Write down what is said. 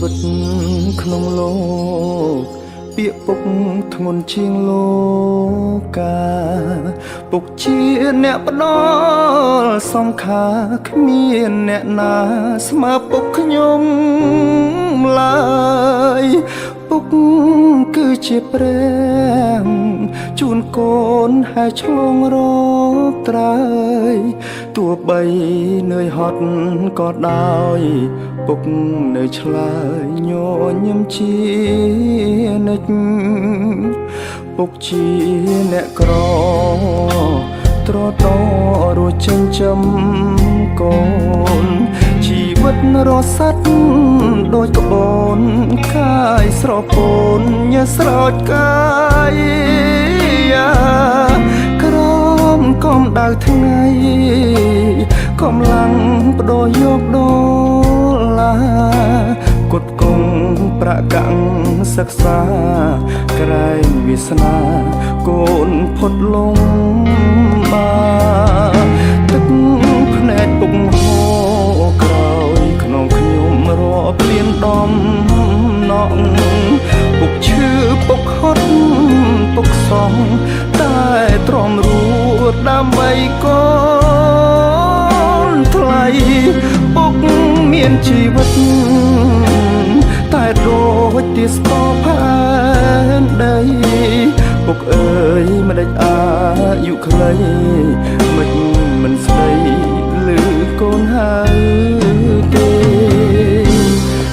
វិតក្នុងលោកពាក្យពុកធ្ងន់ជាងលោកាពុកជាអ្នកផ្ដល់សង្ខារគ្មានអ្នកណាស្មើពុកខ្ញុំឡើយពុកគឺជាព្រះជូនកូនហើយឆ្លងរកត្រើយទោះបីនឿយហត់ក៏ដោយពុកនៅឆ្លើយញញឹមជានិច្ចពុកជាអ្នកក្រ ត្រតរួចចិញ្ចឹមកូនជីវិតរស័តដូចក្បូនកាយស្រពោនញើស្រោចកាយក្រមកំដៅថ្ងៃកម្លាំងបដូរយកដុល្លារគុតគង់ប្រកាំងសិក្សាក្រែងវាសនាកូនផុតលំបាទឹកភ្នែកពុកហូរក្រោយក្នុងខ្ញុំរាប់លានដំណក់ពុកឈឺពុកហត់ពុកសងតែទ្រាំរួតដើម្បីកូនថ្លៃពុកមានជីវិតតែដូចទីស្ពផែ